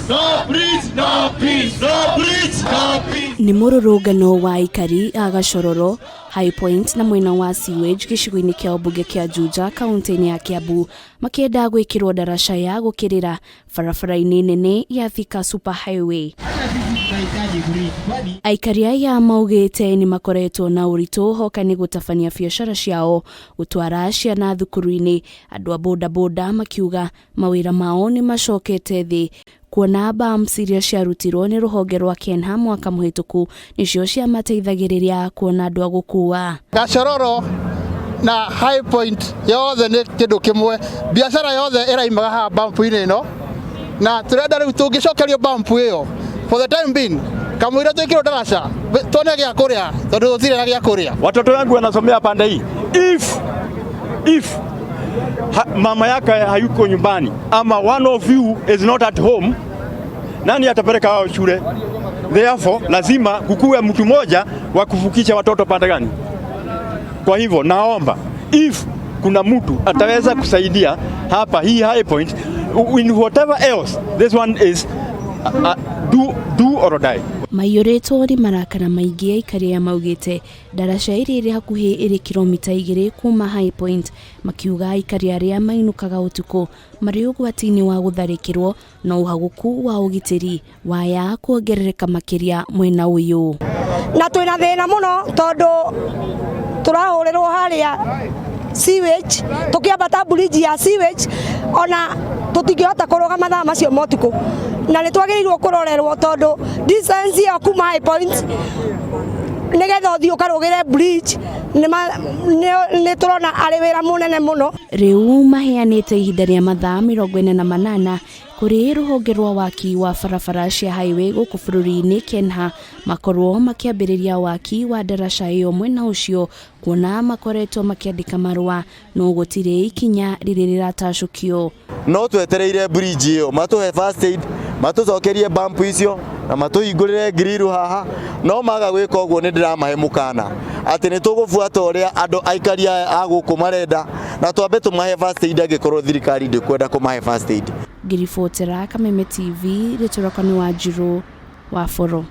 No bridge, no peace. No bridge, no peace. Nĩ mũrũrũngano wa aikari a Gachororo, High Point na mwena wa Sewage gĩcigo-inĩ kĩa ũmbunge kĩa Juja kaunti-inĩ ya Kiambu makĩenda gwĩkĩrwo ndaraca ya gũkĩrĩra barabara-inĩ nene ya Thika Super Highway. Aikari aya maugĩte nĩ makoretwo na ũritũ hoka nĩ gũtabania biacara ciao, gũtwara ciana thukuru-inĩ, andũ a bodaboda makiuga mawĩra mao nĩ macokete thĩ kuona bumps iria ciarutirwo nĩ rũhonge rwa KENHA mwaka mũhĩtũku nĩcio ciamateithagĩrĩria kuona andũ a gũkua. Gachororo na High Point yothe nĩ kĩndũ kĩmwe, biacara yothe ĩraimaga haha bump-inĩ ĩno, na tũrenda rĩu tũngĩcokerio bump ĩyo for the time being kamũira twĩkĩrwo ndaraca tuone gĩa kũrĩa tondũ gũtirĩ na gĩa kũrĩa. Watoto wangu wanasomea pande hii. If ha, mama yake hayuko nyumbani ama one of you is not at home, nani atapeleka wao shule? Therefore, lazima kukuwe mtu mmoja wa kuvukisha watoto pande gani? Kwa hivyo naomba if kuna mtu ataweza kusaidia hapa hii High Point in whatever else this one is do or die. Maiyũrĩtwo nĩ marakara maingĩ aikari aya maugĩte ndaraca ĩrĩa ĩrĩ hakuhĩ ĩrĩ kilomita 2 kuma High Point, makiuga aikari arĩa mainũkaga ũtukũ marĩ ũgwati-inĩ wa gũtharĩkĩrwo na ũhagũku wa ũgitĩri waya kuongerereka makĩria mwena ũyũ. Na twĩna thĩna mũno tondũ tũrahũrĩrwo harĩa sewage tũkĩambata bridge ya sewage, ona tũtingĩhota kũrũgama mathaa macio ma ũtukũ, na nĩ twagĩrĩirwo kũrorerwo tondũ distance ĩyo kuma High Point nĩgetha ũthiĩ ũkarũgĩre bridge nĩ tũrona arĩ wĩra mũnene mũno. Rĩu maheanĩte ihinda rĩa mathaa 48 kũrĩ rũhonge rwa waki wa barabara cia highway gũkũ bũrũri-inĩ KENHA makorwo makĩambĩrĩria waki wa ndaraca ĩyo mwena ũcio, kuona makoretwo makĩandĩka marũa no gũtirĩ ikinya rĩrĩ rĩratacũkio. No twetereire bridge ĩyo matũhe first aid, matũcokerie bump icio na matũhingũrĩre grill haha. No maga gwĩka ũguo, nĩ ndĩramahe mũkana atĩ nĩ tũgũbuata ũrĩa andũ aikari aya a gũkũ marenda na twambe tũmahe first aid angĩkorwo thirikari ndĩkwenda kũmahe first aid. Ngĩribotera Kameme TV, rĩtwa rĩakwa nĩ Wanjirũ wa Boro.